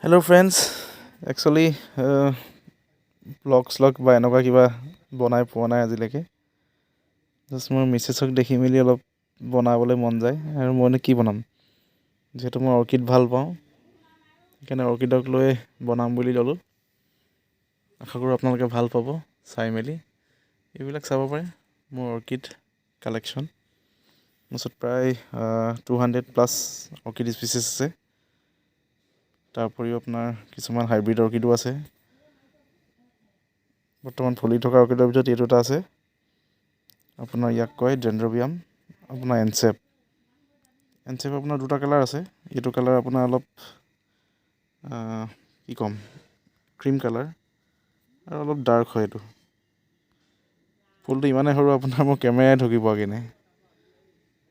Hello' friends, actually blog শ্লগ বা এনেকুৱা কিবা বনাই পোৱা নাই আজিলৈকে। জাষ্ট মোৰ মিছেছক দেখি মেলি অলপ বনাবলৈ মন যায় আৰু মইনো কি বনাম, যিহেতু মই অৰ্কিড ভাল পাওঁ, সেইকাৰণে অৰ্কিডক লৈ বনাম বুলি ল'লোঁ। আশা কৰোঁ আপোনালোকে ভাল পাব চাই মেলি। এইবিলাক চাব পাৰে মোৰ অৰ্কিড কালেকশ্যন। মোৰ ওচৰত প্ৰায় 200+ অৰ্কিড স্পিচিছ আছে। তাৰ উপৰিও আপোনাৰ কিছুমান হাইব্ৰিড অৰ্কিডো আছে। বৰ্তমান ফুলি থকা অৰ্কিডৰ ভিতৰত এইটো এটা আছে, আপোনাৰ ইয়াক কয় ডেণ্ড্ৰবিয়াম আপোনাৰ এনচেপ। এনচেপ আপোনাৰ দুটা কালাৰ আছে। এইটো কালাৰ আপোনাৰ অলপ কি ক'ম, ক্ৰীম কালাৰ আৰু অলপ ডাৰ্ক হয়। এইটো ফুলটো ইমানেই সৰু, আপোনাৰ মোৰ কেমেৰাই ঢুকি পোৱাগৈ নাই।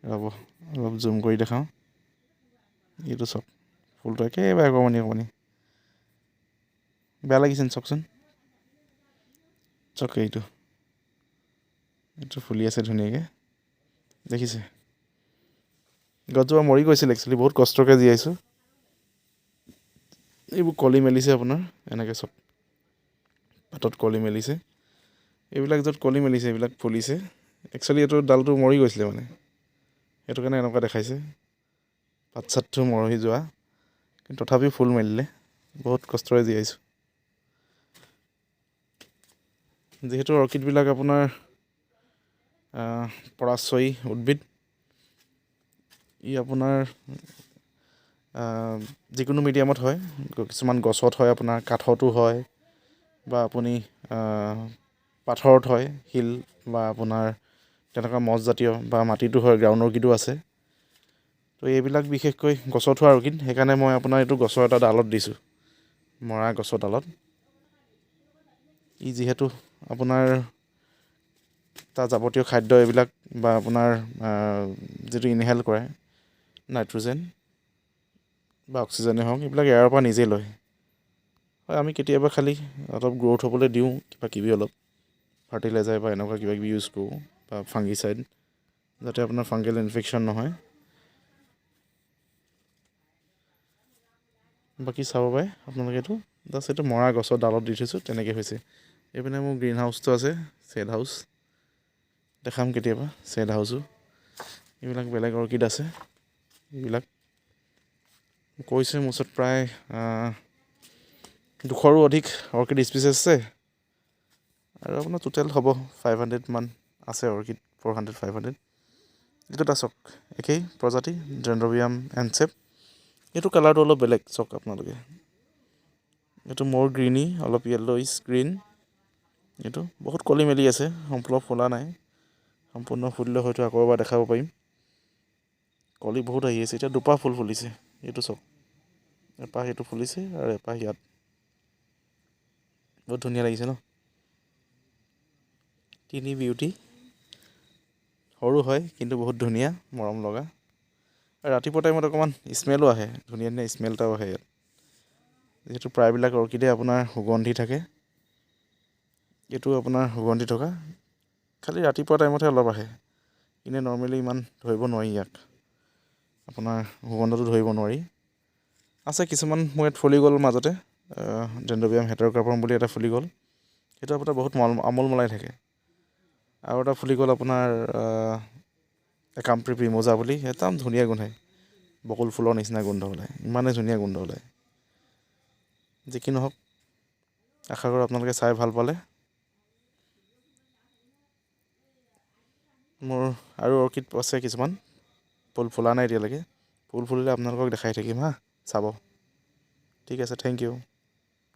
ৰ'ব, অলপ জুম কৰি দেখাওঁ। এইটো চাওক, ফুলটো একেবাৰে অকণমানি অকণমানি। বেয়া লাগিছে নি? চাওকচোন, চাওক, এইটো এইটো ফুলি আছে ধুনীয়াকৈ, দেখিছে? গছজোপা মৰি গৈছিল একচুৱেলি, বহুত কষ্টকৈ জীয়াইছোঁ। এইবোৰ কলি মেলিছে আপোনাৰ, এনেকৈ চব পাতত কলি মেলিছে। এইবিলাক য'ত কলি মেলিছে এইবিলাক ফুলিছে। একচুৱেলি এইটো ডালটো মৰি গৈছিলে মানে, সেইটো কাৰণে এনেকুৱা দেখাইছে, পাত চাতটো মৰহি যোৱা, কিন্তু তথাপিও ফুল মেলিলে। বহুত কষ্টৰে জীয়াইছোঁ। যিহেতু অৰ্কিডবিলাক আপোনাৰ পৰাশ্ৰয়ী উদ্ভিদ, ই আপোনাৰ যিকোনো মিডিয়ামত হয়। কিছুমান গছত হয়, আপোনাৰ কাঠতো হয়, বা আপুনি পাথৰত হয়, শিল বা আপোনাৰ তেনেকুৱা মছজাতীয় বা মাটিতো হয়, গ্ৰাউণ্ড অৰ্কিডো আছে। তো এইবিলাক বিশেষকৈ গছত হোৱা অৰ্কিড, সেইকাৰণে মই আপোনাৰ এইটো গছৰ এটা ডালত দিছোঁ, মৰা গছৰ ডালত। ই যিহেতু আপোনাৰ তাৰ যাৱতীয় খাদ্য এইবিলাক বা আপোনাৰ যিটো ইনহেল কৰে নাইট্ৰজেন বা অক্সিজেনেই হওক, এইবিলাক এয়াৰৰ পৰা নিজেই লয়। হয়, আমি কেতিয়াবা খালি অলপ গ্ৰ'থ হ'বলৈ দিওঁ কিবা কিবি, অলপ ফাৰ্টিলাইজাৰ বা এনেকুৱা কিবা কিবি ইউজ কৰোঁ বা ফাংগিচাইড, যাতে আপোনাৰ ফাংগেল ইনফেকশ্যন নহয়। বাকী চাব পাৰে আপোনালোকে, এইটো জাষ্ট এইটো মৰা গছৰ ডালত দি থৈছোঁ, তেনেকৈ হৈছে। এইপিনে মোৰ গ্ৰীণ হাউচটো আছে, শ্বেড হাউচ, দেখাম কেতিয়াবা শ্বেড হাউচো। এইবিলাক বেলেগ অৰ্কিড আছে। এইবিলাক কৈছে মোৰ ওচৰত প্ৰায় 200ৰো অধিক অৰ্কিড স্পিচেছ আছে আৰু আপোনাৰ টোটেল হ'ব 500 মান আছে অৰ্কিড, 400 500। এইটো এটা চাওক, একেই প্ৰজাতি ডেণ্ড্ৰবিয়াম এনচেপ। এইটো কালাৰটো অলপ বেলেগ, চাওক আপোনালোকে, এইটো মোৰ গ্ৰীণি, অলপ য়েল্ল'ইছ গ্ৰীণ। এইটো বহুত কলি মেলি আছে, সম্পূৰ্ণ ফুলা নাই। সম্পূৰ্ণ ফুলিলে হয়তো আকৌ এবাৰ দেখাব পাৰিম। কলি বহুত আহি আছে। এতিয়া দুপাহ ফুল ফুলিছে, এইটো চাওক, এপাহ এইটো ফুলিছে আৰু এপাহ ইয়াত। বহুত ধুনীয়া লাগিছে ন? তিনি বিউটি, সৰু হয় কিন্তু বহুত ধুনীয়া, মৰম লগা। আৰু ৰাতিপুৱা টাইমত অকণমান স্মেলো আহে, ধুনীয়া ধুনীয়া স্মেল এটাও আহে ইয়াত। যিহেতু প্ৰায়বিলাক অৰ্কিডে আপোনাৰ সুগন্ধি থাকে, এইটো আপোনাৰ সুগন্ধি থকা, খালি ৰাতিপুৱা টাইমতহে অলপ আহে। এনেই নৰ্মেলি ইমান ধৰিব নোৱাৰি ইয়াক, আপোনাৰ সুগন্ধটো ধৰিব নোৱাৰি। আছে কিছুমান মোৰ ইয়াত ফুলি গ'ল মাজতে, ডেণ্ড্ৰবিয়াম হেটাৰকাৰ্পম বুলি এটা ফুলি গ'ল, সেইটো আপোনাৰ বহুত আমোল মলাই থাকে। আৰু এটা ফুলি গ'ল আপোনাৰ একাম্প্ৰি প্ৰিমোজা বুলি, একদম ধুনীয়া গোন্ধায়, বকুল ফুলৰ নিচিনা গোন্ধ ওলায়, ইমানেই ধুনীয়া গোন্ধ ওলায়। যি কি নহওক, আশা কৰোঁ আপোনালোকে চাই ভাল পালে। মোৰ আৰু অৰ্কিড আছে কিছুমান, ফুল ফুলা নাই এতিয়ালৈকে, ফুল ফুলিলে আপোনালোকক দেখাই থাকিম। হা, চাব। ঠিক আছে, thank U.